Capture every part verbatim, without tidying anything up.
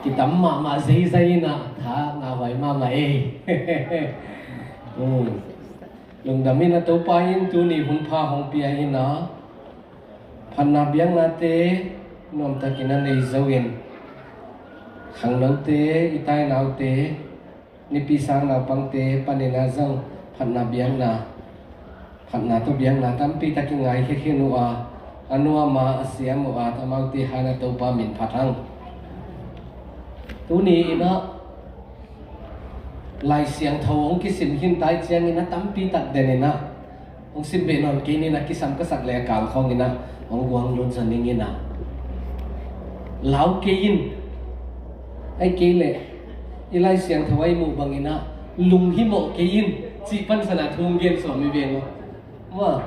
Kitam mahmah zeizai in ah, tha ngahhuai mahmah ei. Hmm. Lungdam in ah, Topa in tuni hun pha hong pia in ah, phatna biaknate nuamtakin a nei zo in, khangnote, i tainaute, nipi sang naupangte panin ah zong phatna biakna, phatna tawh biakna tampi tak i ngaikhia khin uh a, a nuam a, a siam uh a, amaute hangin ah Topa min phat hang. Tuni in ah Lai Siangtho hong kisim khin ta i ciangin ah tampi tak den in ah hong sim beh nawn kei ning, a kisam ka sak le a kal khawng in ah hong guang lut zaw ning in ah, lau kei in, ahih kei leh i Lai Siangtho ah i muh bangin ah lunghimawh kei in, cih pansan a thu hong gen sawm hi veng aw. Mah,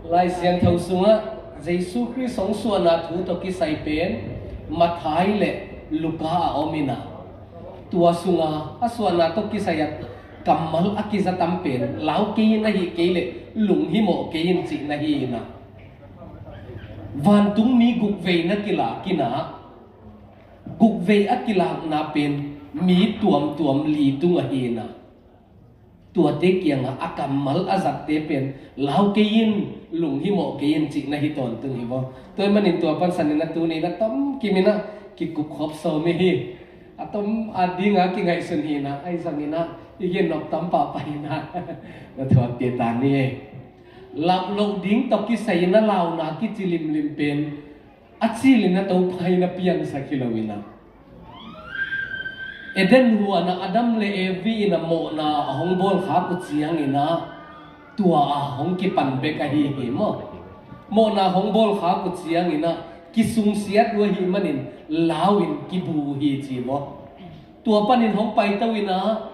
Lai Siangtho sungah Jesu Khrist hong suahna thu tawh kisai pen Matthai le Luka a om in ah, tua sunga a suahna tawh kisai a kammal a kiza tam pen, lau kei in, ahih kei leh lunghimawh kei in, cihna hi in ah, vantungmi gukvei na kilak in ah, gukvei a kilakna pen mi tuamtuam li tung ahi in ah, tuate kiangah a kammal a zatte pen, lau kei in, lunghimawh kei in, cihna hi tawntung hi vaw. Tua ahih manin tua pansan in ah tuni in ah tomkim in ah kikup khop sawm hi. A tom a ding a kingaihsun hi in ah, ahi zongin ah i gen nop tam pahpah in ah, na thuak kei ta ni. Lau loh ding tawh kisai in ah launa kici limlim pen a cil in ah Topa in ah piangsak hi lo in ah, Eden huan ah Adam le Evi in ah mawhna a hong bawlkhak uh ciangin ah, tua a hong kipan bek ahi hi maw. Mawhna hong bawlkhak uh ciangin ah kisungsiat uh ahih manin lau in kibu uh hi, ci maw. Tua panin hong paito in ah,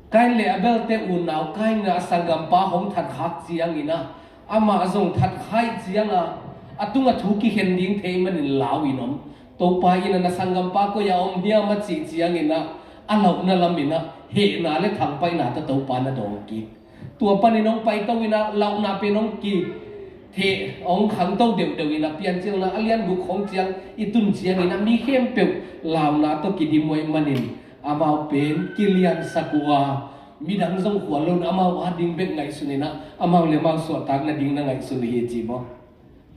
Kain le Abel te unau Kain in ah a sanggampa hong thatkhak ciangin ah, amah zong thatkhak ciang a, a tungah thu kikhen ding thei manin lau in om. Topa in ah, na sanggampa koi ah om hiam, a cih ciangin ah, a lauhna lam in ah hehna le thangpaihna tawh Topa na dawng kik. Tua panin hong paito in ah lauhna pen hong kitheh, hong khangto deuhdeuh in ah, Piancilna a lian guk khawng ciang i tun ciangin ah mi khempeuh launa tawh kidim uh ahih manin, amau pen kiliansak uh a, midang zong khual lo in amau a ding bek ngaihsun in ah, amau le amau suahtak nading na ngaihsun uh hi, ci maw.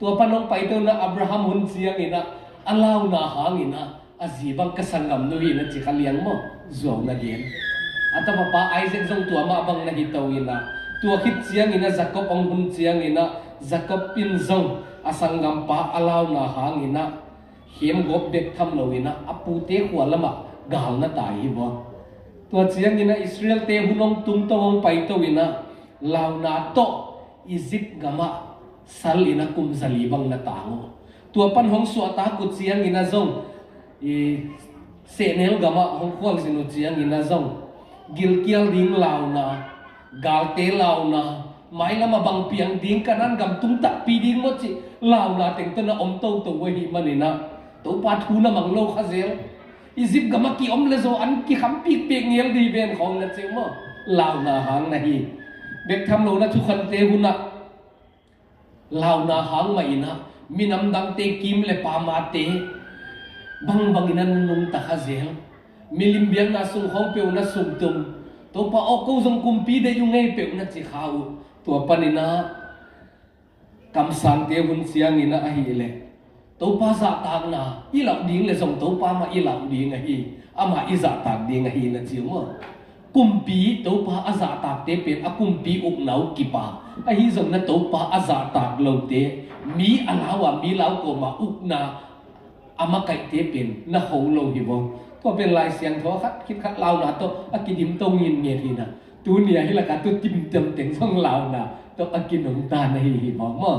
Tua pan hong paito in ah Abraham hun ciangin ah, a launa hangin ah, a zi bang ka sanggamnu hi, na ci kha liang maw, zuau na gen. A tapa pa Isaac zong tua mah bang na hi to in ah, tua khit ciangin ah Jacob hong hun ciangin ah, Jacob in zong a sanggampa a launa hangin ah, khemgawp bek tham lo in ah, a pute khua lamah gal na tai hi maw. Tua ciangin ah Israel-te hun hong tung tawh hong paito in ah, launa tawh Egypt gamah sal in ah kum zali bang na tang uh. Tua pan hong suahtak uh ciangin ah zong, i, sehnel gamah hong khualzin uh ciangin ah zong, gilkial ding launa, galte launa, mailam a bang piang ding, Kanaan gam tung takpi ding maw cih launa teng tawh na om toto uh ahih manin ah, Topa thu na mang lo kha zel. Egypt gamah ki-om le zaw an kikhampik pek ngel dih ven khawng na ci uh maw. Launa hang na hi. Bek tham lo in ah thukhante hun ah launa hang mah in ah, minam dangte kim le pamate bangbang in ah nunung ta kha zel. Milim biakna sung khawng peuh na sumtum. Topa aw, ko zong kumpi deih ung ei peuh na ci kha uh. Tua panin ah kamsangte hun ciangin ah ahih leh, Topa zahtakna i lauh ding le zong Topa mah i lauh ding ahi, amah i zahtak ding ahi, na ci uh maw. Kumpi, Topa a zahtakte pen a kumpi ukna uh kipa, ahi zongin ah Topa a zahtak lote, mi a lau a, mi lau kawm a ukna a makaihte pen na kho lo hi vaw. Tua pen Lai Siangtho a khat khit khat launa tawh a kidim to ngingnget hi in ah, tuni a hih lakah tu timtem teng zong launa tawh a kinungta na hi hi maw maw.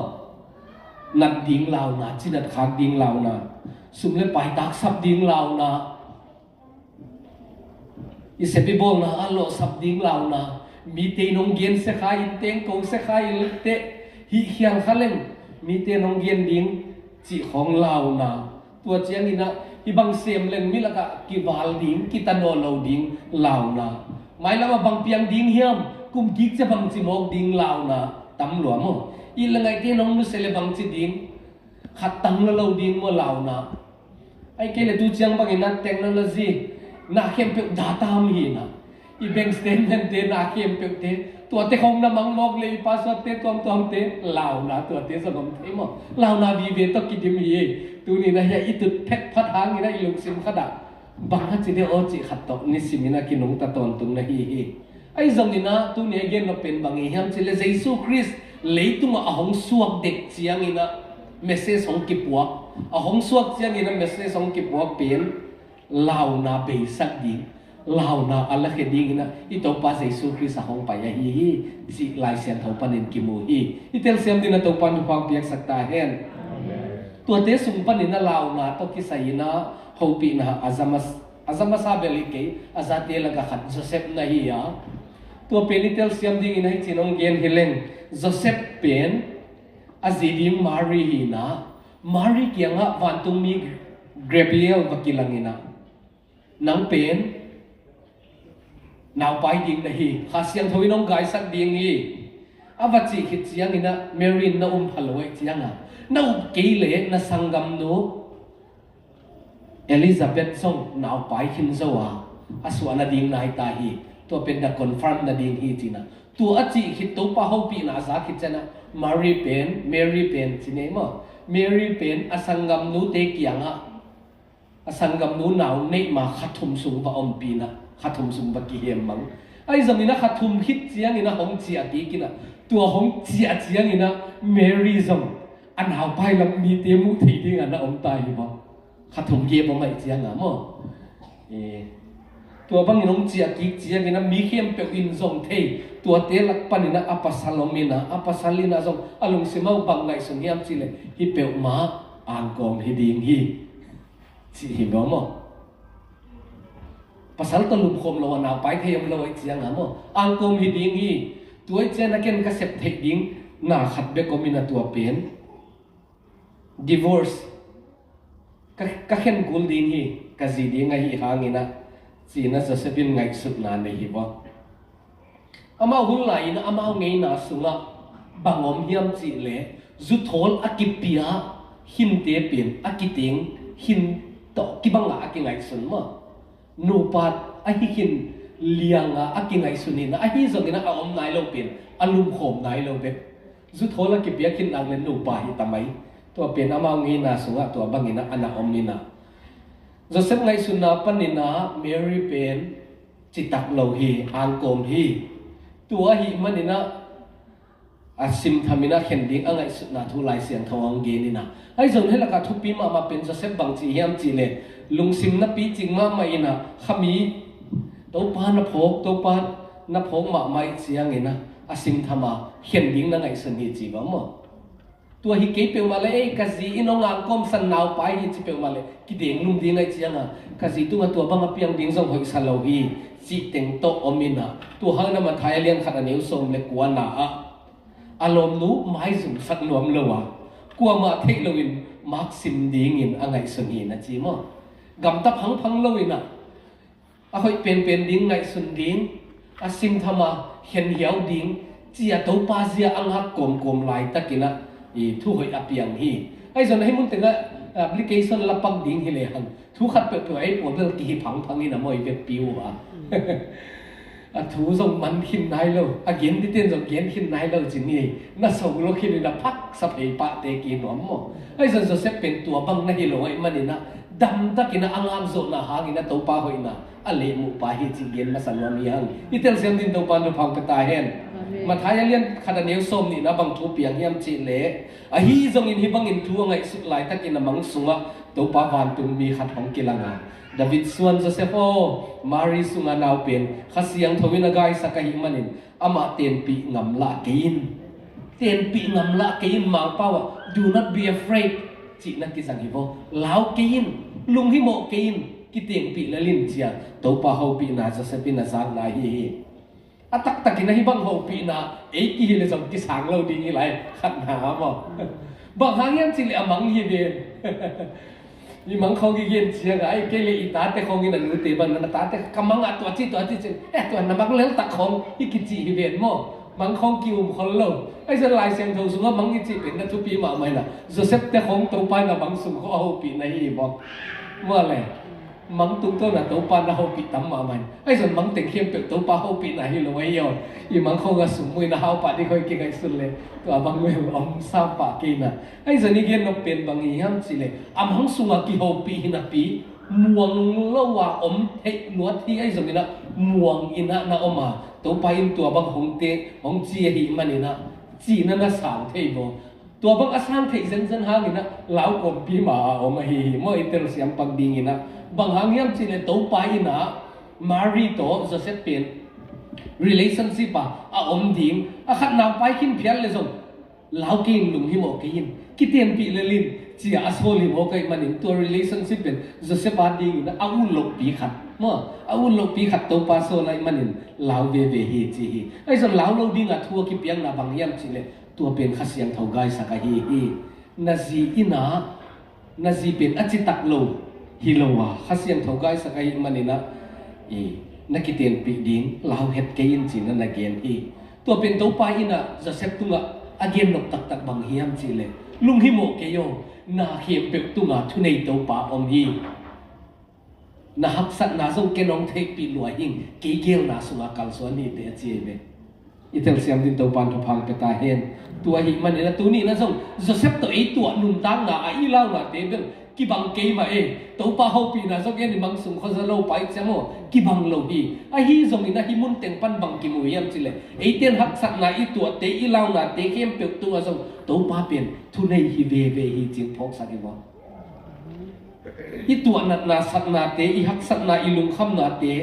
Nat ding launa, cinat khak ding launa, sum le pai taksap ding launa, i sep i bawlna a lawhsap ding launa, mite in hong gen sia kha in, teng ko sia kha in teh, hih khial kha leng mite in hong gen ding cih khawng launa. Tua ciangin ah hih bang sem leng mi lakah kival ding, kitanawh lo ding launa. Mailam ah bang piang ding hiam, kum kik ciang bangci mawk ding launa tam lua maw. It le ngaihte in hong nusia le bangci ding, khat tang lo lo ding maw launa. Ai kei le tu ciang bangin a technology na khempeuh data om hi na. I bank statement te na khempeuh te, tuate khong na mangmawk le i password te tuamtuamte, launa tuate zong om thei maw? Launa vive tawh kidim hi. Tuni na hia i tut phet phat hangin a i lungsim khat ah bang a ci de aw cih khat tawh nisimin a kinungta tawntung na hi hi. Ahi zongin a tuni a gen nop pen bang hi hiam cih le Jesu Khrist leitungah a hong suak dek ciangin a message hong kipuak, a hong suak ciangin a message hong kipuak pen launa beisak ding, launa a lakhia dingin a i Topa Jesu Khrist a hong pai ahi hi, cih Lai Siangtho panin kimu hi. I telsiam dingin a Topa in thupha piaksak ta hen. Amen. Tuate sung panin a launa tawh kisai-in a hopihna a za mas-, a za masa bel hi kei, a zate lakah khat Joseph na hi a. Tua pen i telsiam dingin a hih cin hong gen hi leng, Joseph pen a zi ding Mary hi na, Mary kiangah vantungmi Gabriel va kilangin a, nang pen naupai ding na hi, Kha Siangtho in hong gaisak ding hi, a va cih khit ciangin a Mary in na um pha lo ahih ciangin a, na up kei le na sanggamnu Elizabeth zong naupai khin zo a, a suah nading nai ta hi. Tua pen na confirm nading hi ci-in a, tua a cih khit Topa hopihna a za khit ciangin a Mary pen, Mary pen ci nei maw? Mary pen a sanggamnute kiangah, a sanggamnu nau neih ma kha thum sung va ompih in a, kha thum sung va kihemmang. Ahi zongin a kha thum khit ciangin a hong ciah kik in a, tua hong ciah ciangin a Mary zong a naupai lam mite muh theih dingin a na om ta hi maw? Kha thum gap om ahih ciangin a maw? Eh, tua bangin hong ciah kik ciangin a mi khempeuh in zong thei, tuate lak panin a a pasal om in a, a pasal in a zong a lungsim ah bang ngaihsun hiam cih le, hih peuhmah angkawm hi ding hi, cih hi maw maw? Pasal tawh lumkhawm lo a naupai thei om lo ahih ciangin a maw, angkawm hi ding hi. Tua ahih ciangin a ken ka sep theih ding na khat bek om in a, tua pen divorce ka, ka khen kul ding hi, ka zi ding ahih hangin a, ci-in a Joseph in ngaihsutna nei hi maw. Amau hun lai-in amau ngeina sungah bang om hiam cih le, zuthawl a kipia khinte pen a kiteng khin tawh kibang a a kingaihsun maw? Nupa ahi khin liang a a kingaihsun in a, ahi zongin a a om nai lo pen a lumkhawm nai lo bek. Zuthawl a kipia khin nak le nupa hi ta mai. Tua pen amau ngeina sungah tua bangin a a na om in a, Joseph ngaihsutna panin a Mary pen citak lo hi, angkawm hi. Tua ahih manin a, a simtham in a khen ding a ngaihsutna thu Lai Siangtho hong gen in a. Ahi zongin hih lakah thupi mahmah pen Joseph bang ci hiam cih le, lungsim na picing mahmah in a, kha mi, Topa na phawk, Topa na phawk mahmah ahih ciangin a, a simtham a khen ding na ngaihsun hi ci bang maw? Tua hi kei peuhmah le, ei, ka zi in hong angkawmsan naupai hi ci peuhmah le, kideng lum ding ahih ciangin a, ka zi tungah tua bang a piang ding zong hoihsa lo hi, cih teng tawh om in a, tua hangin a Matthai a lian khat a neu sawm le kuana ah, a lawmnu maizumsak nuam lo a, kuamah theih loin mark sim dingin a ngaihsun hi na ci maw? Gamta phangphang lo in a, a hoih penpen ding ngaihsun ding, a simtham a khen hiau ding, ci a Topa zia a ngak kawmkawm laitakin a, i thu hoih a piang hi. Ahi zongin a hih mun tengah application la pak ding hi lehang, thu khat peuhpeuh a ei pawl bel kihi phangphang in a maw, i vekpi uh a. A thu zong man khin nai lo, a gen dingte in zong gen khin nai lo ci ni, na so lo khin in a phaksa phei pahte ki nuam maw. Ahi zongin Joseph pen tua bang na hi lo ahih manin a, damtakin a a ngakzawhna hangin a Topa hoihna a lehmuh pa hi cih gen masa nuam hi hang. I telsiam dingin Topa in thupha pia ta hen. Amen. Matthai a lian khat a neu sawm nihna bang thu piang hiam cih leh, ahi zongin hih bangin thu a ngaihsut laitakin a mang sungah Topa vantungmi khat hong kilang a, David suan Joseph aw, Mary sunga nau pen Kha Siangtho in a gaisak ahih manin amah tenpih ngamlah kei in. Tenpih ngamlah kei in, Mangpau ah, "Do not be afraid," cih na kizang hi vaw. Lau kei in, lunghimawh kei in, kitenpih lel in, ci a Topa hopihna Joseph in a zakna ahi hi. A taktakin a hih bang hopihna ei kihi le zong kisang lo ding hi lai, khatna maw. Bang hang hiam cih leh a mang hi ven. I mang khawng i gen ciangah, ai kei le i tate khawng in a nute bang na tate ka mang ah tua ci tua ci ci, eh, tua na mang lel tak khawng i kici hi ven maw. Mang khawng ki-um khol lo. Ahi zong Lai Siangtho sungah mang i cih pen na thupi mahmah hi na. Joseph te khawng Topa in a mang sung khawng a hopih na hi maw. Mawle. Mang tungtawn a Topa na hopih tam mahmah hi. Ahi zong mang teng khempeuh Topa hopih na hi lo ahi aw. I mang khawng a sung muh in a hau pah ding khawng i kingaihsun le tua bang mel om sam pah kei na. Ahi zong i gen nop pen bang hi hiam cih leh a mang sungah kihopih hi napi muang lo a om theih luat hi. Ahi zong in a muang in a na om a Topa in tua bang hong te hong ci ahih manin a cihna na sang thei maw. Tua bang a sang theih zenzen hangin a lau kawmpi ma a om ahi hi maw. I telsiam pak dingin a bang hang hiam cih leh Topa in a Mary tawh Joseph pen relationship a a om ding a khatna pai khin phial le zong lau kei in, lunghimawh kei in, kitenpih lel in ci a a sawl hi maw. Ahih manin tua relationship pen Joseph a dingin a ut lohpi khat maw, a ut lohpi khat Topa sawl ahih manin lau veve hi ci hi. Ahi zong lau lo ding a thu a kipiakna bang hiam cih leh tua pen Kha Siangtho gaisak ahi hi. Na zi in a na zi pen a citak lo hi lo a Kha Siangtho gaisak ahih manin a i na kitenpih ding lau het kei in ci-in a na gen hi. Tua pen Topa in a Joseph tungah a gen nop taktak bang hiam cih leh lunghimawh kei aw, na khempeuh tungah thunei Topa om hi. Na haksatna zong ken hong theihpih lua hing, kei geelna sungah kalsuan hi teh a ci hi ve. I telsiam ding Topa in thupha pia ta hen. Tua ahih manin a tuni in a zong Joseph tawh ei tuah nuntakna a i launate bel kibang kei mah e. Topa hopihna zong en i mang sung khawng za lo pai ciang aw kibang lo hi. Ahi zongin a hih mun teng pan bang kimu hiam cih leh eite in haksatna i tuahte i launate khempeuh tungah zong Topa pen thunei hi veve hi ci-in phawksak hi maw. I tuahnatna, satnate, i haksatna, i lungkhamnate,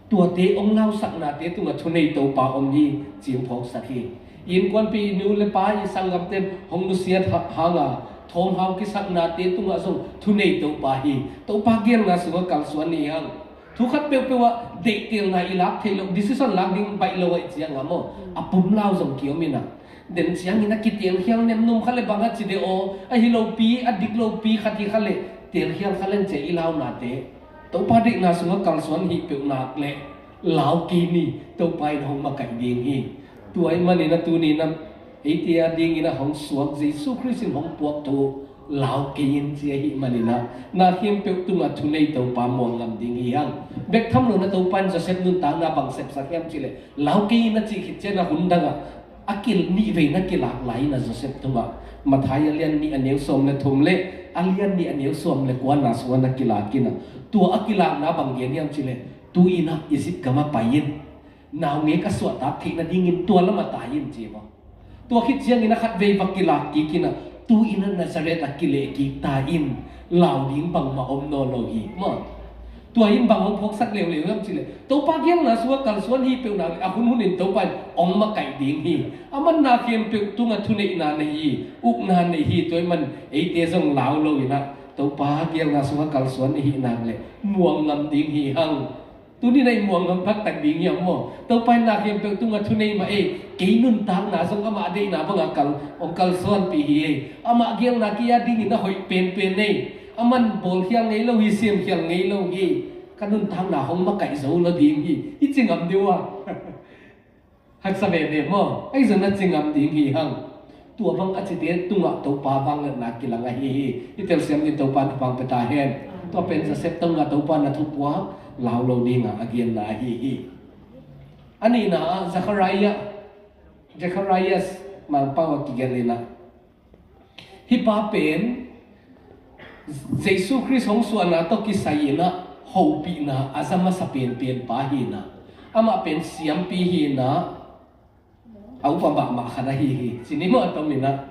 tuate hong lausaknate tungah thunei Topa om hi ci-in phawksak hi. I innkuanpih, i nu le pa, i sanggamte hong nusiat ha-, hanga thawmhau kisaknate tungah zong thunei Topa hi. Topa geelna sungah kalsuan hi hang. Thu khat peuhpeuh ah deihtelna i lak theih loh, decision lak ding baih lo ahih ciangin maw, a pumlau zong kiom in a, den ciangin a kiteelkhial nemnum kha le bang a ci de aw, ahi lopi, a dik lopi khat hi kha le teelkhial kha len ci-a i launate Topa deihna sungah kalsuan hi peuh nak leh lau kei ni, Topa in hong makaih ding hi. Tua ahih manin a tuni in a eite a dingin a hong suak Jesu Khrist in hong puak thu lau kei in ci ahih manin a na khempeuh tungah thunei Topa muang ngam ding hi hang. Bek tham lo in a Topa in Joseph nuntakna bang sepsak hiam cih leh lau kei in a cih khit ciangin a hun dangah a kil nih vei na kilak lai in a Joseph tungah Matthai a lian nih a neu sawm le thum le a lian nih a neu sawm le kuana sungah na kilak in a tua a kilakna bang gen hiam cih leh tu-in a Egypt gam ah pai in naungek a suahtak theih nadingin tua lamah tai in ci maw. Tua khit ciangin a khatvei va kilak kik in a tu-in a Nazareth ah kileh kik ta in lau ding bangmah om nawn lo hi maw. Tua in bang hong phawksak leuleu hiam cih leh Topa geelna sungah kalsuan hi peuh nak leh a hunhun in Topa in hong makaih ding hi. Aman na khempeuh tungah thuneihna nei hi, ukna nei hi. Tua ahih man eite zong lau lo in a Topa geelna sungah kalsuan i hih nak leh muang ngam ding hi hang. Tuni in a i muang ngam taktak ding hiam maw? Topa in na khempeuh tungah thunei mah ei, kei nuntakna zong amah deihna bangah kal, hong kalsuanpih hi ei. Amah geelna kei a dingin a hoih penpen ei. Aman bawlkhial ngei lo hi, siamkhial ngei lo hi. Ka nuntakna hong makaih zo lo ding hi, i ci ngam deuh a. Haksa veve maw? Ahi zong na ci ngam ding hi hang. Tua bang a cite tungah Topa vangliatna kilang ahi hi. I telsiam ding Topa in thupha pia ta hen. Tua pen Joseph tungah Topa na thupuak lau lo dingah a genna ahi hi. A nihna ah Zechariah, Zechariah Mangpau a kigelh in a Hih pa pen Jesu Khrist hong suahna tawh kisai in a hopihna a za masa penpen pa hi in a, amah pen siampi hi in a, a upa mahmah khat ahi hi. Ci ni maw, a tom in a.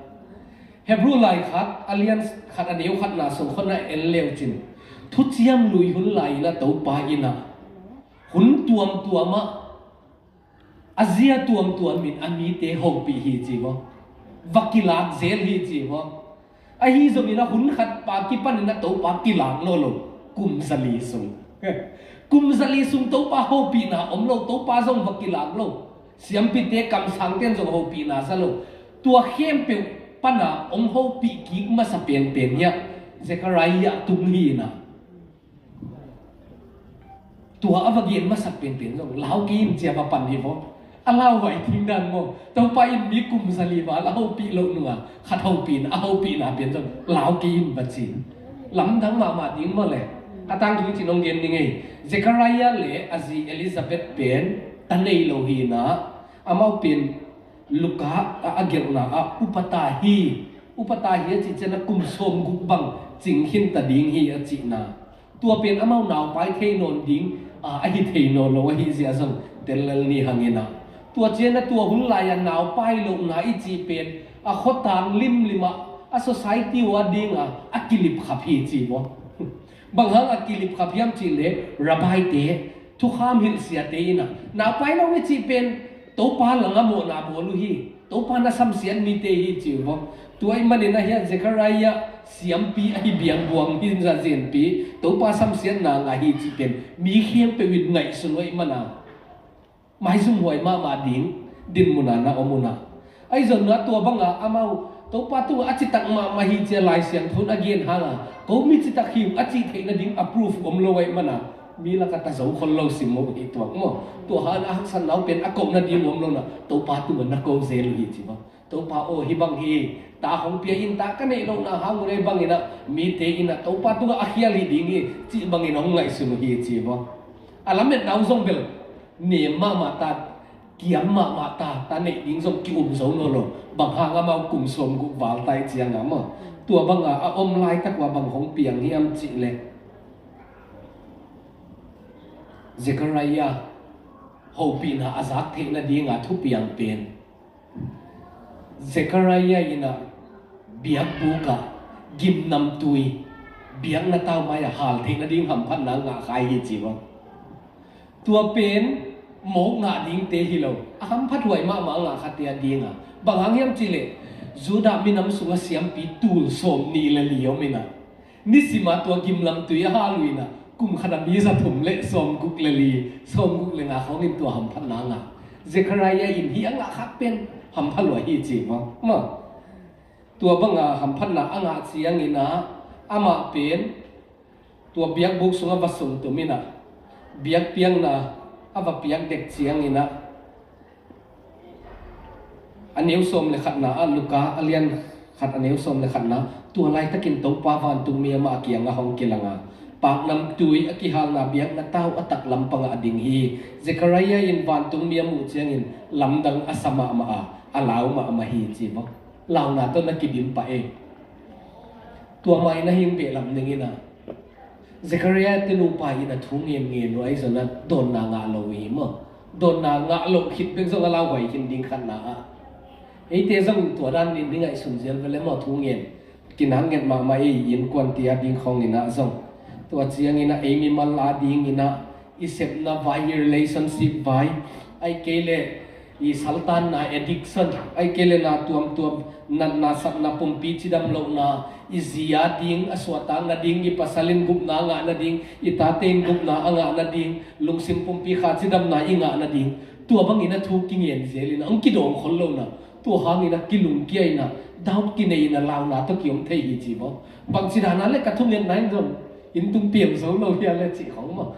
Hebrew lai khat a lian khat a neu khatna sung khawng na en leu cin, thuciam lui hun lai in a Topa in a hun tuamtuam ah a zia tuamtuam in a mite hopih hi ci maw. Va kilak zel hi ci maw. Ahi zongin a hun khat pan kipan in a Topa kilak nawn lo. Kum zali sung. Kum zali sung Topa hopihna om lo, Topa zong va kilak lo. Siampite kamsangte in zong hopihna za lo. Tua khempeuh pan a hong hopih kik masa penpen hi a Zechariah tung hi in a. Tua a va gen masak penpen zong lau kei in ci a va pan hi maw. A lauhuai ding dan maw. Topa in mi kum zali val a hopih loh nungah khat hopihna, a hopihna pen zong lau kei in va ci. Lamdang mahmah ding maw le. A tangthu ci nong gen ding ei. Zechariah le a zi Elizabeth pen ta nei lo hi inah, amau pen Luka a, a gelhna ah upata hi. Upata hi a cih ciang a kum sawmguk bang cing khin ta ding hi a cihna. Tua pen amau naupai thei nawn ding a, ahi thei nawn lo ahi zia zong tel lel ni hang inah. Tua ciang a tua hun lai-a naupai lohna i cih pen a khuatang limlim ah a society uh a ding a, a kilipkhap hi ci maw. Bang hang a kilipkhap hiam cih leh, rabbi te, thukham hilhsiate inah, naupai lo i cih pen Topa langah mawhna bawl uh hi. Topa na samsiat mite hi ci uh vong. Tua ahih manin ahi a Zechariah siampi ahi biakbuang hi zazenpi Topa samsiatna ngah hi cih pen mi khempeuh in ngaihsun uh ahih mana maizumhuai mahmah ding dinmun ah na om uh a. Ahi zongin tua banga amau Topa tungah a citak mahmah hi ci a Lai Siangtho in a gen hanga, ko mi citak hi uh a cih theih nading a proof om lo ahih mana mi lakah ta zo khol lo sim uh hi tuak maw. Tua hang a haksatna uh pen a koh nading om lo na Topa tungah na ko zel uh hi ci maw. Topa aw, hih bang hi, ta hong pia in, ta ka neih lohna hang uh nei bang inah mite inah Topa tungah a khial hi ding hi cih bangin hong ngaihsun uh hi ci maw. A lametna uh zong bel nem mahmah ta, kiam mahmah ta, ta neih ding zong ki-um zo nawn lo. Bang hang amau kum sawmguk val ta i cianga maw. Tua banga a om laitak uh a bang hong piang hiam cih leh, Zechariah hopihna a zak theih nadinga thupiang pen Zechariah inah biakbuk ah gimnamtui biakna tau mai-ah hal theih nading hamphatna ngah kha hi ci maw. Tua pen mawk ngah dingte hi lo, a hamphathuai mahmah a ngah khate a dinga. Bang hang hiam cih leh, Judah minam sungah siampi tul sawm nih le li om inah, nisima tua gimnamtui a hal uh inah kum khat a mi za thum le sawmguk le li, sawmguk le nga khawngin tua hamphatna a ngah. Zechariah in hih a ngah kha pen hampha lua hi ci maw. Maw. Tua banga hamphatna a ngah ciang inah amah pen tua biakbuk sungah va sungtum inah, biakpiakna a va piak dek ciang inah, a neu sawm le khatna ah, Luka a lian khat a neu sawm le khatna, tua laitakin Topa vantungmi amah a kiangah hong kilanga, paknamtui a kihalna biakna tau a tak lampangah a ding hi. Zechariah in vantungmi a muh ciangin lamdang a sa mahmah a, a lau mahmah hi ci maw. Launa tawh na kidim pah e. Tua mai na hing beh lam ning inah, Zechariah te nupa in a thu ngen ngen uh ahi zongin a dawnna ngah lo uh hi maw. Dawnna ngah loh khit bek zong a lauhuai khin ding khatna ah. Eite zong tua dan in i ngaihsun zial ve le maw, thu ngen. Kinang nget mahmah ei, innkuante a ding khawng inah zong. Tua ciang inah ei mimal a ding inah i sepna vai, i relationship vai, ahih kei leh i saltanna, addiction, ahih kei leh na tuamtuam, natna satna pumpi cidam lohna, i zi a ding a suahtak nading, i pasal in gupna a ngah nading, i tate in gupna a ngah nading, lungsim pumpi kha cidamna i ngah nading, tua bangin a thu kingen zel inah hong kidawng khol lo na, tua hangin a kilungkia inah, doubt kinei inah launa tawh kiom thei hi ci maw. Bangci dana le ka thungetna in zong inn tung piang zo lo hia le cih khawng maw.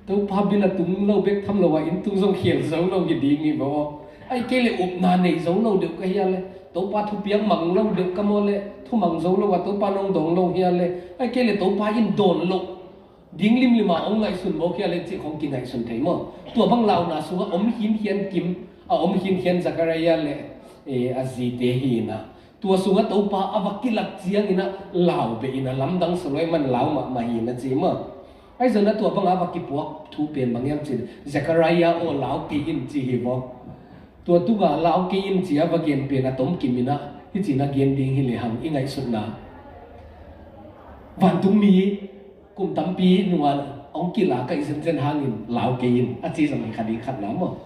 Topa bil a tung lo bek tham lo a inn tung zong khial zo lo hi ding hi maw. Ahih kei leh upna nei zo lo deuh ka hia le, Topa thupiak mang lo deuh ka maw le, thumang zo lo a Topa nong dawng lo hia le, ahih kei leh Topa in dawn loh ding limlim a hong ngaihsun mawk hia le cih khawng kingaihsun thei maw. Tua bang launa sungah om khinkhian kim, a om khinkhian Zechariah le, eh, a zite hi inah. Tua sungah Topa a va kilak ciang inah lau beh inah lamdang sa lo ahih man lau mahmah hi inah ci maw. Ahi zongin a tua banga va kipuak thu pen bang hiam cih leh, Zechariah aw, lau kei in ci hi maw. Tua tunga lau kei in ci a va gen pen a tomkim inah hih ci inah gen ding hi lehang i ngaihsutna, vantungmi kum tampi nungah hong kilak ahih zenzen hangin lau kei in a ci zong hi kha ding khatna maw.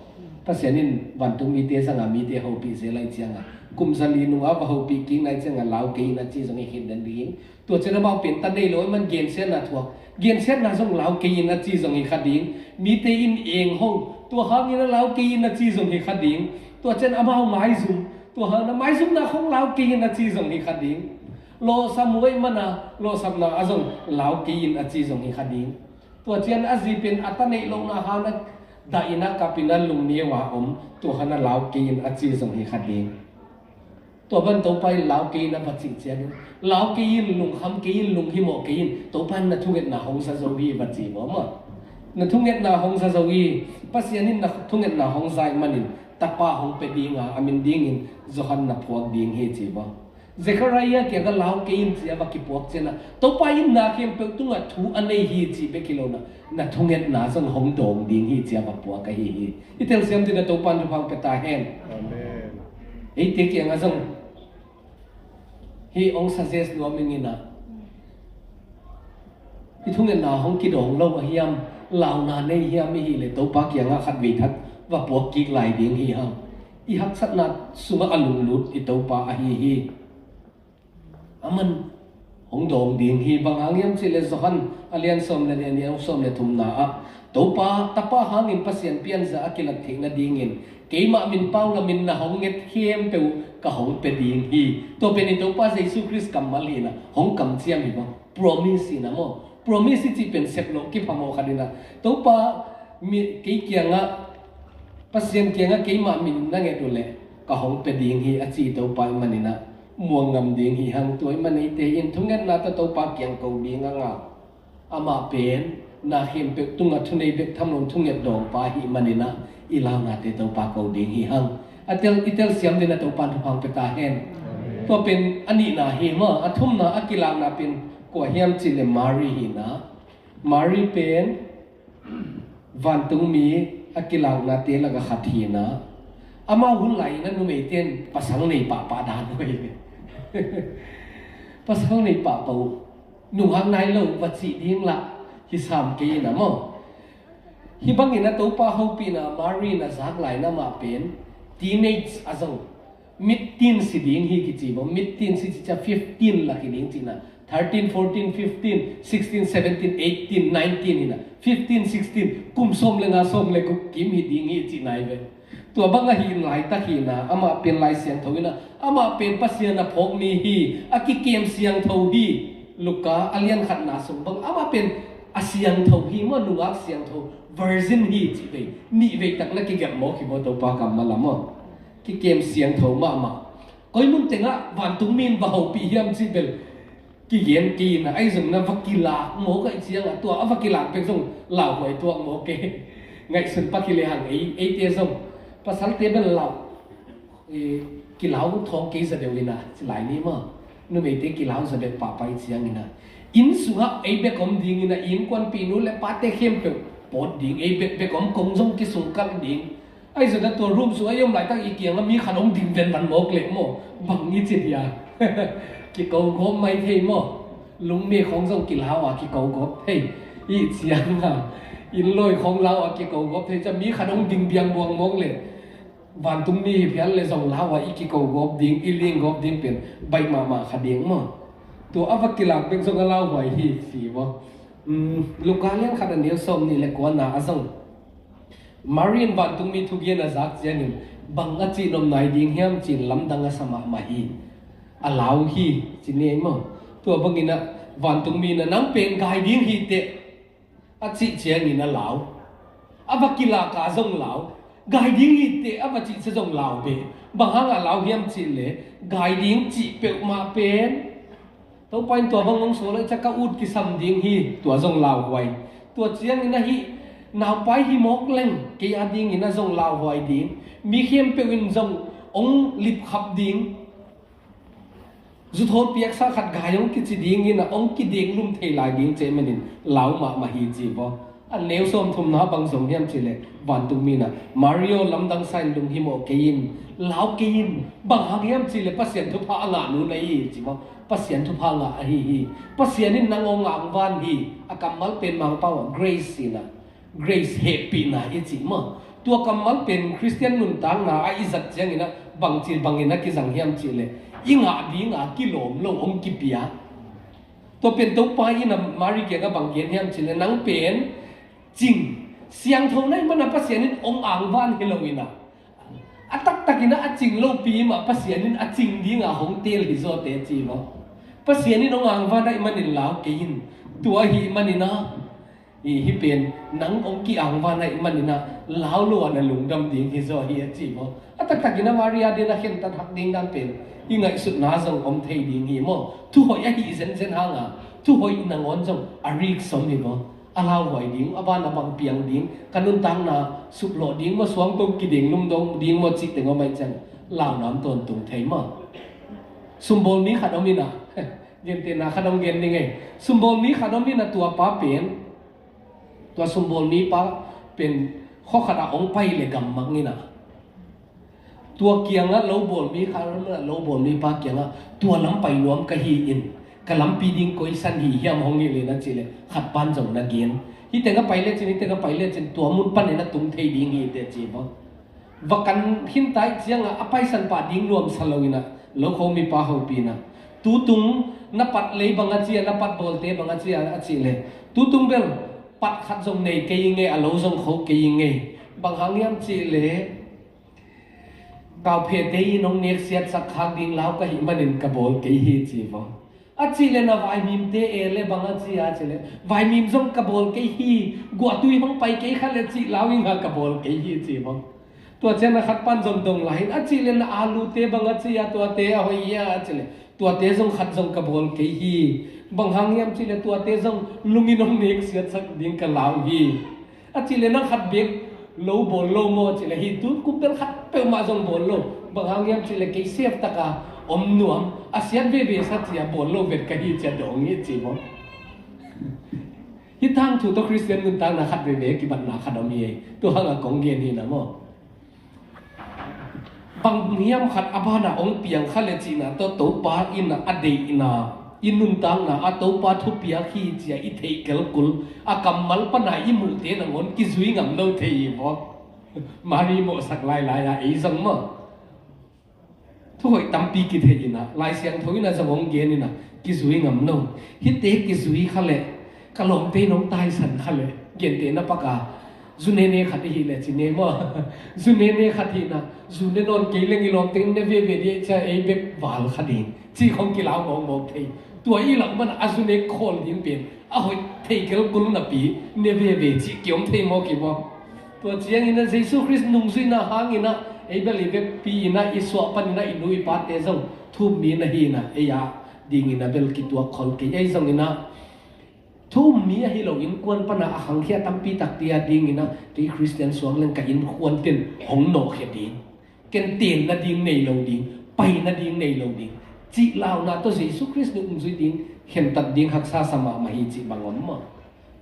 Pasian in vantungmite zanga mite hopih zel ahih cianga, kum zali nungah va hopih kik na ahih cianga lau kei in a ci zong hi khin den ding. Tua ciang amau pen ta nei lo ahih man gensiatna thuak, gensiatna zong lau kei in a ci zong hi kha ding. Mite in eng ho, tua hangin a lau kei in a ci zong hi kha ding. Tua ciang amau maizum, tua hangin a maizumna khong lau kei in a ci zong hi kha ding. Lawhsam uh ahih mana lawhsapna ah zong lau kei in a ci zong hi kha ding. Tua ciang a zi pen a ta neih lohna hang a Dah in a kap in a lungnia a om, tua khan a lau kei in a ci zong hi kha ding. Tua ban Topa in lau kei in a va cih ciangin, lau kei in, lungkham kei in, lunghimawh kei in, Topa in na thungetna hong za zo hi va ci maw maw. Na thungetna hong za zo hi, Pasian in na thungetna hong za ih manin, tapa hong pia dinga, a min dingin Johan na phuak ding hi ci maw. Zekhariah kiangah lau kei in ci a va kipuak ciangin, Topa in na khempeuh tungah thu a nei hi cih bek hi lo in, na thungetna zong hong dawng ding hi ci a va puak ahi hi. I telsiam dingin Topa in thupha pia ta hen. Amen. Eite kiangah zong hih hong suggest nuam ing in, i thungetna hong kidawng lo a hiam, launa nei hiam i hih leh Topa kiangah khatvei thak va puak kik lai ding hi hang. I haksatna sungah a lunglut i Topa ahi hi. Aman hong dawng ding hi. Bang hang hiam cih leh Johan a lian sawm le nih, a neu sawm le thumna ah, Topa, tapa hangin Pasian pianza a kilat theih nadingin keimah min pau lamin na hong nget khempeuh ka hong pia ding hi. Tua pen i Topa Jesu Khrist kammal hi in, hong kamciam hi bang. Promise hi in maw. Promise i cih pen sep loh kiphamawh khat hi in, Topa, mi, kei kiangah, Pasian kiangah keimah min na nget uh leh ka hong pia ding hi a ci Topa ih manin, muang ngam ding hi hang. Tua ih man eite in thungetna tawh Topa kiang ko ding a ngah. Amah pen na khempeuh tungah thunei bek tham lo in thunget dawngpa ahih manin, i launate Topa ko ding hi hang. A tel, i telsiam dingin Topa in thupha pia ta hen. Tua pen a nihna hi maw. A thumna a kilakna pen kua hiam cih leh Mari hi in, Mari pen vantungmi a kilaknate lakah khat hi in, amau hun lai in numeite in pasal nei pahpah dan uh hi. Pasal nei pahpah uh, nungak nai lo va cih ding lah hi sam kei in maw. Hih bangin Topa hopihna Mari in a zak lai in amah pen teenage a zong, mid teen si ding hi kici maw. Mid teen si cica fifteen lak hi ding cihna. Thirteen, fourteen, fifteen, sixteen, seventeen, eighteen, nineteen hi in, fifteen, sixteen, kum sawm le nga, sawm le guk kim hi ding hi cihna hi ve. Tua bang ahi in laitak hi in, amah pen Lai Siangtho in, amah pen Pasian a phawk mi hi, a kikem siangtho hi. Luka a lian khatna sung bang amah pen a siangtho hi maw, nungak siangtho, virgin hi cih vei, nih vei tak na kigelh mawk hi maw, Topa kammal ah maw. Kikem siangtho mahmah. Koi mun tengah vantungmi in va hopih hiam cih bel kigen kei in, ahi zongin va kilak mawk ahih ciangin, tua a va kilak bek zong lauhuai tuak mawk e. Ngaihsun pak hi lehang ei, eite zong pasalte bel lau, eh, kilau thawng kei zaw deuh in, ci lai ni maw. Numeite kilau zaw deuh pahpah ahih ciangin, inn sungah ei bek om dingin, innkuanpih nu le pate khempeuh pawt ding, ei bek bek om, kong zong kisungkalh ding. Ahi zongin tua room sungah i om laitak i kiangah mi khat hong ding venvan mawk leh maw, bang i ci dia. Kiko gawp mai thei maw. Lungmi khawng zong kilau a kiko gawp thei. Ahih ciangin, innlawi khawng lau a kiko gawp thei ciang mi khat hong ding biang buang mawk leh, vantungmi hi phial leh zong lau a i kiko gawp ding, i ling gawp ding pen baih mahmah kha ding maw. Tua a va kilak bek zong a lauhuai hi ci maw. Um, Luka lian khat a neu sawm nih le kuana ah zong Mari in vantungmi thugen a zak ciangin bang a cihnop nai ding hiam ci-in lamdang a sa mahmah hi. A lau hi ci ni ei maw. Tua bangin vantungmi in nang pen gai ding hi teh a cih ciangin a lau. A va kilak a zong lau. Gai ding hi teh a va cih ciang zong lau ve. Bang hang a lau hiam cih leh gai ding cih peuhmah pen Topa in tua bang hong sawl ahih ciang ka ut kisam ding hi, tua zong lauhuai. Tua ciangin ahi, naupai hi mawk leng kei a dingin a zong lauhuai ding. Mi khempeuh in zong hong lipkhap ding. Zuthawl piaksa khat gai hong kici dingin a hong kideklum thei lai ding cih manin lau mahmah hi ci vaw. A neu sawmthumna bang zong hiam cih leh, vantungmi in, Mari aw, lamdang sa in lunghimawh kei in, lau kei in, bang hang hiam cih leh Pasian thupha a ngah nu na hi hi ci maw. Pasian thupha ngah ahi hi. Pasian in nang hong angvan hi. A kammal pen Mangpau ah grace hi in, grace hehpihna i cih maw. Tua kammal pen Khristian nuntakna ah i zat ciangin bangci bangin a kizang hiam cih leh, i ngah dinga kilawm lo hong kipia. Tua pen Topa in Mari kiangah bang gen hiam cih leh, nang pen cing, siangtho na hih manin Pasian in hong angvan hi lo in, a taktakin a cing lopi mah Pasian in a cing dinga hong teel hi zaw teh ci maw. Pasian in hong angvan ahih manin lau kei in. Tua ahih manin Hi, hi pen nang hong ki-angvan ahih manin ah lau lo a na lungdam ding hi zaw hi a ci maw. A taktakin a Maria ding a khentat hak ding dan pen i ngaihsutna zong om thei ding hi maw. Thu hoih ahi zenzen hanga thu hoih nangawn zong a rik som hi maw. A lauhuai ding, a ban a bang piang ding, ka nuntakna suplawh ding maw, suangto kiding lumdong ding maw cih teng om ahih ciang launam tawntung thei maw. Sumbawl mi khat om in ah, gentehna khat hong gen ding ei. Sumbawl mi khat om in ah, tua pa pen, tua sumbawl mi pa pen khua khat ah hong pai le gammak in ah, tua kiangah lo bawl mi khat om in ah, lo bawl mi pa kiangah tua lam pai nuam ka hi in, ka lampi ding koi san hi hiam hong hilh in a cih leh khat pan zong na gen. Hih teng a pai lecin, hih teng a pai lecin tua mun panin a tung thei ding hi teh ci bang. Va kan khin ta ahih ciangah a paisan pah ding nuamsa lo in ah, lo kho mipa hopih in ah, tutung na pat lei bang a ci a, na pat bawlte bang a ci a, a cih leh tutung bel pat khat zong nei kei ing e, a lo zong kho kei ing e. Bang hang hiam cih leh kauphete in hong nek siatsak khak ding lau ka hih manin ka bawl kei hi ci bang. A cih leh na vaimimte e le bang a ci a cih leh vaimim zong ka bawl kei hi, guahtui hong pai kei kha leh cih lau ing a ka bawl kei hi ci bang. Tua ciang a khat pan zong dong lai in a cih leh na alute bang a ci a, tuate a hoih hi a cih leh tuate zong khat zong ka bawl kei hi. Bang hang hiam cih leh tuate zong lungin hong nek siatsak ding ka lau hi. A cih leh nang khat bek lo bawl lo maw a cih leh hi tu kum bel khat peuhmah zong bawl lo. Bang hang hiam cih leh kei sef taka om nuam a siat veve sa ci a bawl lo vet ka hi ci a dawng hi ci maw. Hih tangthu tawh Khristian nuntakna khat veve kibatna khat om hi ei. Tua hang a kong gen hi na maw. Bang hiam khat a ban a hong piang kha leh cihna tawh Topa in a deihna, i nuntakna a Topa thupiak hi ci a i theih kelkul a kammal pan a i muhte nangawn kizui ngam lo thei hi maw. Mari mawhsak lailai a ei zong maw. Thu hoih tampi kithei in ah, Lai Siangtho in ah zong hong gen in ah, kizui ngam lo. Hihte kizui kha leh, ka lawmte in hong taisan kha leh, gentehna pak a, zu nene khat i hih leh ci ne maw. Zu nene khat hi in ah, zu ne nawn kei leng i lawmte in ne veve ding ci a ei bek val kha ding. Ci khong kilau mawkmawk thei. Tua i lak man a zu ne khawl ding pen a hoih thei kelkul napi ne veve cih kiom thei mawk hi maw. Tua ciangin ah Jesu Khrist nungzuihna hangin ah ei bel i vekpi in ah i suah panin ah i nu i pate zong thu-um mi na hi in ah ei a dingin ah bel kituak khol kei. Ei zongin ah thu-um mi ahi lo innkuan pan a a khangkhia tampi takte a dingin ah kei Khristian suak leng ka innkuante in hong nawhkhia ding, ken tenna ding nei lo ding, paina ding nei lo ding cih launa tawh Jesu Khrist nungzui ding khentat ding haksa sa mahmah hi cih bang om maw.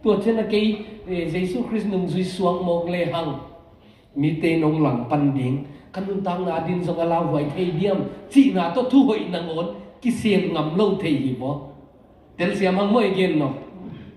Tua ciang a kei, eh, Jesu Khrist nungzui suak mawk lehang mite in hong langpan ding, ka nuntakna ding zong a lauhuai thei diam cihna tawh thu hoih nangawn kisem ngam lo thei hi maw. Telsiam hang maw i gen nawh.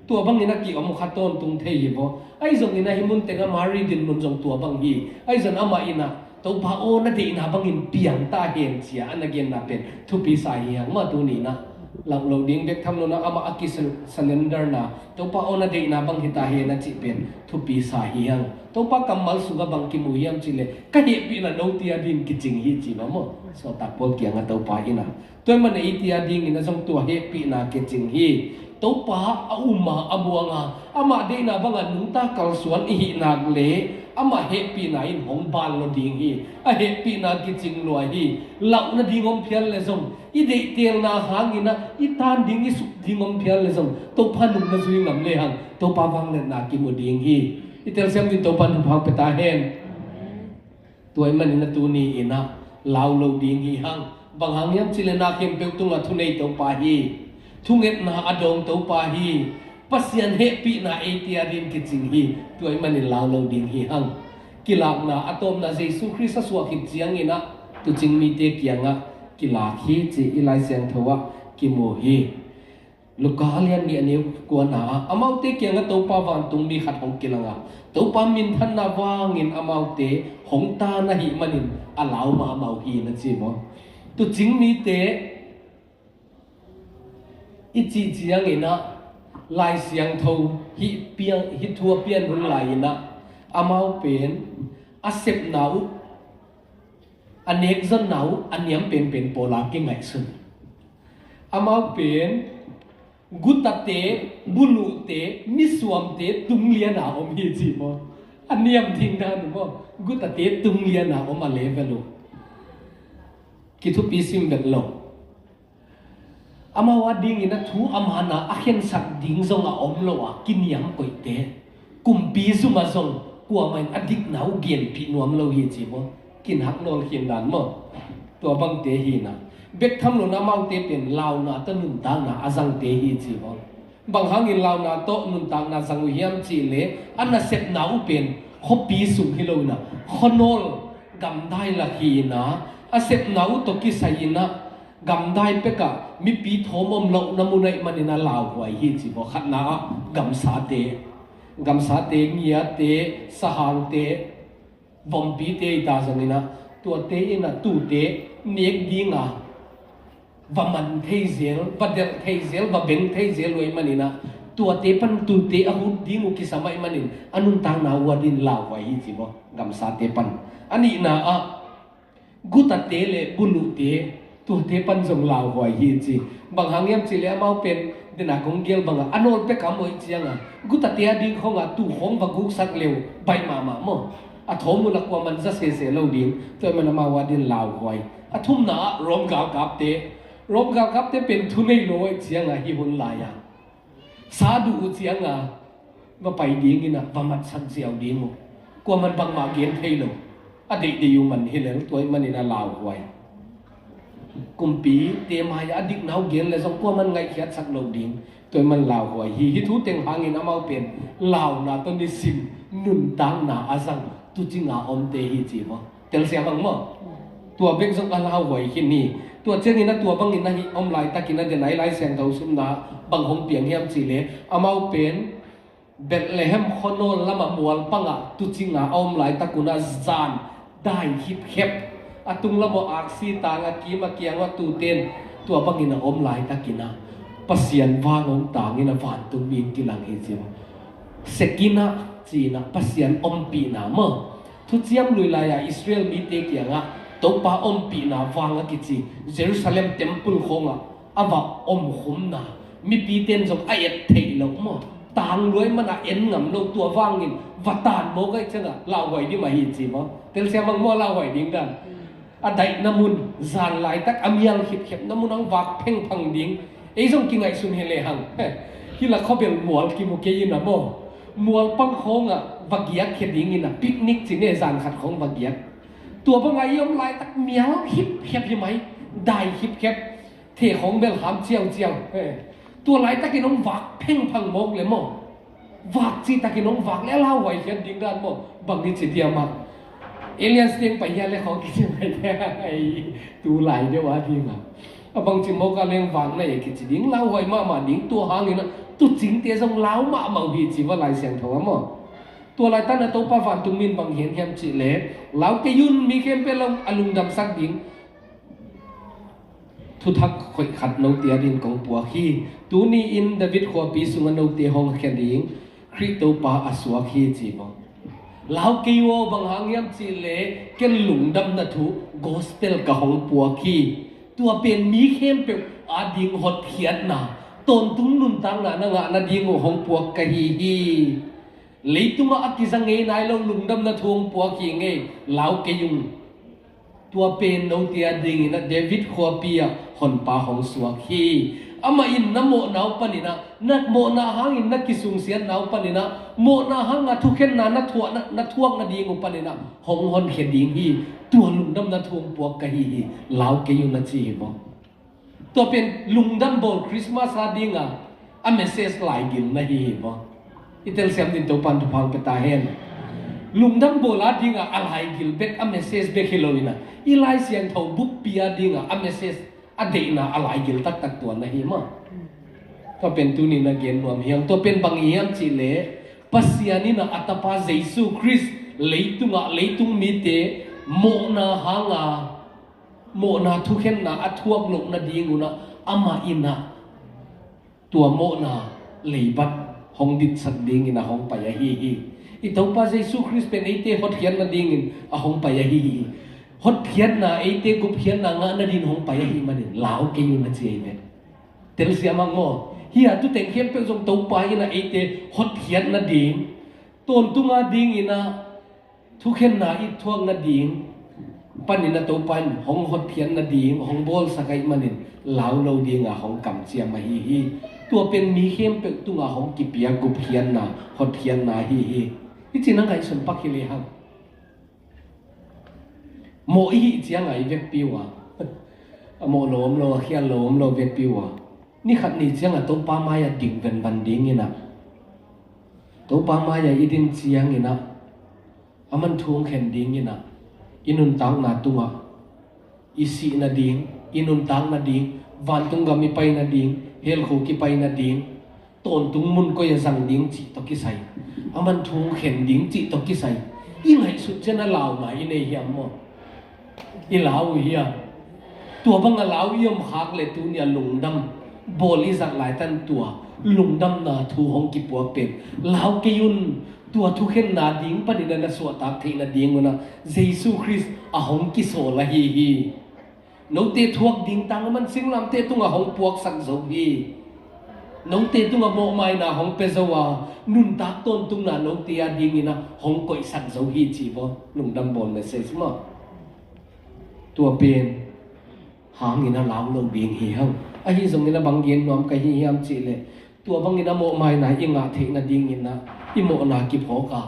Tua bangin a ki-om kha tawntung thei hi maw. Ahi zongin ah hih mun teng a Mari dinmun zong tua bang hi. Ahi zong amah in ah Topa aw na deihna bangin piang ta hen ci a a na genna pen thupi sa hi hang maw. Tuni in ah lak lo ding bek tham lo in ah amah a ki-surrenderna, Topa aw na deihna bang hi ta hen a cih pen thupi sa hi hang. Topa kammal sungah bang kimu hiam cih leh ka hehpihna note a ding kicing hi ci maw maw. Sawltak Paul kiangah Topa in ah tua ahih manin eite a dingin ah zong tua hehpihna kicing hi. Topa a um a, a muang a, amah deihna bang a nungta kalsuan i hih nak leh amah hehpihna in hong ban lo ding hi. A hehpihna kicing lua hi. Lauh nading om phial leh zong, i deihtelna hangin ah i tan ding, i suk ding om phial leh zong, Topa nung na zui ngam lehang Topa vangliatna kimu ding hi. I telsiam ding Topa in thupha pia ta hen. Tua ahih manin ah tuni in ah lau lo ding hi hang. Bang hang hiam cih leh na khempeuh tungah thunei Topa hi. Thungetna a dawng Topa hi. Pasian hehpihna eite a ding kicing hi. Tua ahih manin lau lo ding hi hang. Kilakna a tawpna Jesu Khrist a suah khit ciangin ah tuucing mite kiangah kilak hi ci i Lai Siangtho ah kimu hi. Luka a lian nih a neu kuana ah amaute kiangah Topa vantungmi khat hong kilang a, Topa minthanna vangin amaute hong tan ahih manin a lau mahmah uh hi na ci maw. Tuucing mite i cih ciangin ah Lai Siangtho hih piang, hih thu a pian hun lai-in ah amau pen a sepna uh, a nekzonna uh a niam penpen pawl a kingaihsun. Amau pen Gutate, buluhte, misuamte tungliana om hi ci maw? A niam ding dan uh maw? Gutate tungliana om a level uh. Kithupi sim vet lo. Amau a dingin a thu a mana a khensak ding zong a om lo a kiniam koihte, kumpi zuma zong kuamah in a dikna uh genpih nuam lo hi ci maw? Kinak nawl khin dan maw? Tua bangte hi na. Bek tham lo na amaute pen launa tawh nuntakna a zangte hi ci maw? Bang hangin launa tawh nuntakna zang uh hiam cih leh a nasepna uh pen khuapi sung hi lo in a, khuanawl gamdai lak hi in a, a sepna uh tawh kisai in a, gamdai pekah mipi thawm om lohna mun ahih manin a lauhuai hi ci maw? Khatna ah gamsate, gamsate, ngiate, sahangte, vompite i ta zongin a, tuate in a tuute nek ding a va man thei zel, va delh thei zel, va beng thei zel uh ahih manin a, tuate pan tuute a hut ding uh kisam ahih manin a nuntakna uh a din lauhuai hi ci maw? Gamsate pan. A nihna ah gutate le buluhte, tuate pan zong lauhuai hi ci. Bang hang hiam cih leh amau pen dena kong gel bangah a nawl pek a mawh ciangah gutate a ding khongah tuu khong va guksak le uh baih mahmah maw? A thawm uh lah kuaman za sese lo ding. Tua ahih man amau a din lauhuai. A thumna ah Rom galkapte, Rom galkapte pen thu nei lo ahih ciangah hih hun lai-ah sa duh uh ciangah va pai dingin a va matsak ziau ding uh. Kuaman bangmah gen thei lo. A deihdeih uh man hi lel, tua ahih manin a lauhuai. Kumpite mai-ah a dikna uh gen leh zong kuaman ngaihkhiatsak lo ding. Tua ahih man lauhuai hi. Hih thu teng hangin amau pen launa tawh nisim nuntakna a zang tuucinga omte hi ci maw? Telsiam ang maw? Tua bek zong a lauhuai khin hi. Tua ciangin a tua bangin a hih om laitakin a den a i Lai Siangtho simna bang hong piang hiam cih leh amau pen Bethlehem khuanawl lamah mualpangah tuucinga a om laitak un a zan dai khipkhep, a tung lamah aksi tang, a kim a kiang a tuuten tua bangin a om laitakin a Pasian vang hong tangin a vantungmi in kilang hi ci maw? Shekinah ci-in a Pasian ompihna maw? Thuciam Lui lai-a Israel mite kiangah Topa ompihna vang a kici Jerusalem temple khongah a va omkhumna, mipite in zong a et theih loh maw? Tang lua ahih manin en ngam lo, tua vangin va tan mawk ahih ciangah lauhuai ding mah hi ci maw? Telsiam ang maw lauhuai ding dan? A daihna mun, zan laitak a mial khipkhepna mun hong vak phengphang ding. Ei zong kingaihsun hi lehang, hih lah khuabel mual kimu kei in a maw? Mualpang khawngah va giak khia dingin a picnic ci nge, zan khat khawng va giak. Tua bangah i om laitak mial khipkhep hi mai, dai khipkhep, the khawng bel ham ciauciau. Tua laitakin hong vak phengphang mawk le maw? Vak citakin hong vak le a lauhuai khiat ding dan maw? Bang hi ci diam ah? Aliens teng pai hia le khawng kici mai le tu lai deuh a ding a. A bangci mawk a leng vak na e kici ding, lauhuai mahmah ding, tua hangin a tuucingte zong lau mahmah uh hi ci va Lai Siangtho a maw? Tua laitak na Topa vantungmi in bang hian hiam cih leh, lau kei un, mi khempeuh a lungdamsak ding thuthak khoih khat note a din kong puak hi. Tuni-in David khuapi sungah note hong khia ding Khrih Topa a suak hi ci maw? Lau kei un, bang hang hiam cih leh ken lungdamna thu gospel ka hong puak hi. Tua pen mi khempeuh a ding hotkhiatna, tawntung nuntakna na ngah nading uh hong puak ka hi hi. Leitungah a kiza ngei nai lo lungdamna thu hong puak hi ing ei, lau kei un. Tua pen note a dingin a David khuapi ah Honpa hong suak hi. Amah in na mawhna uh panin a, na mawhna hangin na kisungsiatna uh panin a, mawhna hanga thukhenna na thuak, na, na thuak nading uh panin a hong honkhia ding hi. Tua lungdamna thu hong puak ka hi hi. Lau kei un a ci hi maw? Tua pen lungdam bawl Christmas a dinga a message laigil na hi hi maw? I telsiam dingin Topan thupha hong pia ta hen. Lungdam bawl a dinga a laigil bek, a message bek hi lo in a, i Lai Siangtho bukpi a dinga a message, a deihna a laigil taktak tua na hi maw? Tua pen tuni na gen nuam hi hang. Tua pen bang hiam cih leh Pasian in a, a Tapa Jesu Khrist leitungah leitung mite mawhna hanga, mawhna thukhenna a thuak loh nading un a, amah in a tua mawhna leibat hong ditsak dingin a hong pai ahi hi. I Topa Jesu Khrist pen eite hotkhiat nadingin a hong pai ahi hi. Hotkhiatna, eite gupkhiatna ngah nadin hong pai ahih manin lau kei un a ci ahi ve. Telsiam ang maw? Hih a tu teng khempeuh zong Topa in a eite hotkhiat nading, tawntung a dingin a thukhenna i thuak nading panin a Topa in hong hotkhiat nading hong bawlsak ahih manin lau lo ding a hong kamciam ahi hi. Tua pen mi khempeuh tungah hong kipia gupkhiatna, hotkhiatna ahi hi. Hih cih na ngaihsun pak hi lehang. Mawh i hih ciangah i vekpi uh a, a mawh lo om lo, a khial lo om lo vekpi uh a, ni khat ni ciangah Topa mai-ah ding venvan dingin a, Topa mai-ah i din ciangin a, aman thu hong khen dingin a, i nuntakna tungah i sih nading, i nuntak nading, vantung gam i pai nading, hell khuk i pai nading, tawntung mun koi a zang ding cih tawh kisai, aman thu hong khen ding cih tawh kisai i ngaihsut ciang a launa i nei hiam maw? I lau uh hiam? Tua bang a lau i om khak leh tuni a lungdam bawl i zat laitak in tua lungdamna thu hong kipuak pen lau kei un. Tua thukhenna ding panin a na suahtak theih nadingun a Jesu Khrist a hong kisawl ahi hi. Note thuak ding tang aman singlamteh tungah hong puaksak zo hi. Note tungah mawhmaina hong pia zo a, nuntak tawntungna note a dingin a hong koihsak zo hi ci vaw, lungdam bawl message maw? Tua pen hangin a lau lo ding hi hang. Ahi zongin a bang gen nuam ka hi hiam cihleh, tua bangin a mawhmaina i ngah theih nadingin a i mawhna kiphawk a,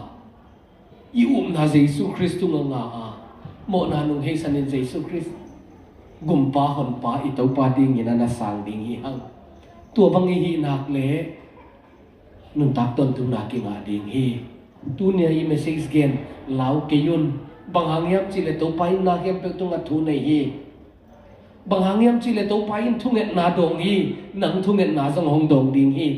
i upna Jesu Khrist tungah ngah a, mawhna nung heisanin Jesu Khrist gumpa honpa i Topa dingin a na sang ding hi hang. Tua bang i hih nak leh nuntak tawntungna kingah ding hi. Tuni a i message gen, lau kei un. Bang hang hiam cihleh Topa in na khempeuh tungah thu nei hi. Bang hang hiam cihleh Topa in thungetna dawng hi. Nang thungetna zong hong dawng ding hi.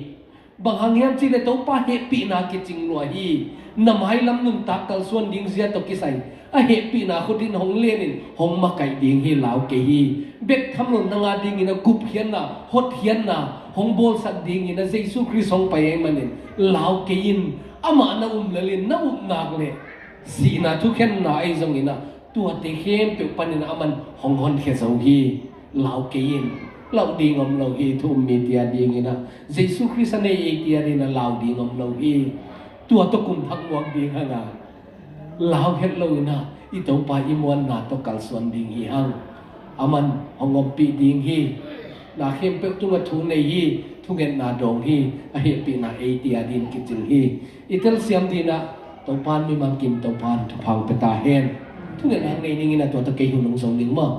Bang hang hiam cihleh Topa hehpihna kicing lua hi. Na mailam nuntak kalsuan ding zia tawh kisai a hehpihna khut in hong lenin hong makaih ding hi. Lau kei hi. Bek tham lo nang a dingin a gupkhiatna, hotkhiatna hong bawlsak dingin a Jesu Khrist hong pai ahih manin lau kei in. Amah na um lelin na up nak leh sihna thukhenna ahi zongin a tuate khempeuh panin a aman hong honkhia zo hi. Lau kei in. Lau ding om lo hi. Thu um mite a dingin a Jesu Khrist a nei eite a dingin a lau ding om lo hi. Tua tawh kum thak muak ding hang a, lau het loin a i Topa i muanna tawh kalsuan ding hi hang. Aman hong ompih ding hi. Na khempeuh tungah thu nei hi. Thungetna dawng hi. A hehpihna eite a dingin kicing hi. I telsiam dingin a Topa in mi mangkim, Topa in thupha hong pia ta hen. Thungetna nei ning in a, tua tawh kei hun hong zo ning maw?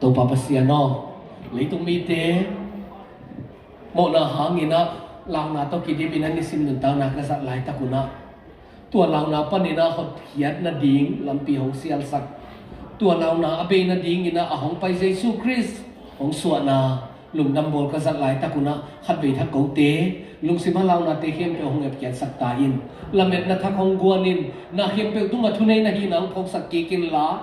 Topa Pasian aw, leitung mite mawhna hangin a launa tawh kidim in a nisim nuntakna ka zat laitak un a, tua launa panin a hotkhiat nading lampi hong sialsak. Tua launa a bei nadingin a a hong pai Jesu Khrist hong suahna lungdam bawl ka zat laitak un a, khatvei thak kote lungsim a launate khempeuh hong epkhiatsak ta in. Lametna thak hong guan in. Na khempeuh tungah thunei na hihna hong phawksak kik inla,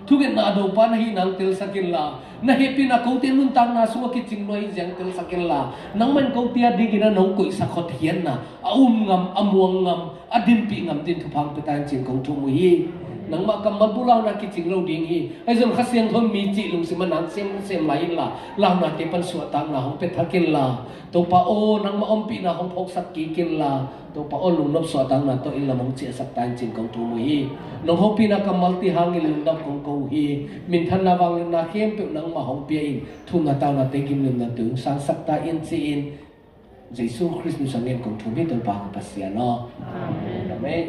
thungetna a dawngpa na hihna hong telsak inla, na hehpihna kote nuntakna sungah kicing lua hi ziang telsak inla, nangmah in kote a dingin a nong koihsak hotkhiatna a um ngam, a muang ngam, a dinpih ngam dingin thupha hong pia ta in ci-in kong thum uh hi. Nangmah kammal bulauna kicing lo ding hi. Ahi zong Kha Siangtho in mi cih lungsim a nang sem, sem lai inla, launate pan suahtakna hong pia thak inla, Topa aw, nangmah ompihna hong phawksak kik inla, Topa aw, lungnop suahtakna tawh inn lam hong ciahsak ta in ci-in kong thum uh hi. Nong hopihna kammalte hangin lungdam kong ko uh hi. Minthanna vangliatna khempeuh nangmah hong pia in, thumna taunate gimnumna tui hong sangsak ta in ci-in Jesu Khrist min suangin kong thum hi, Topa ka Pasian aw. Amen. Amen.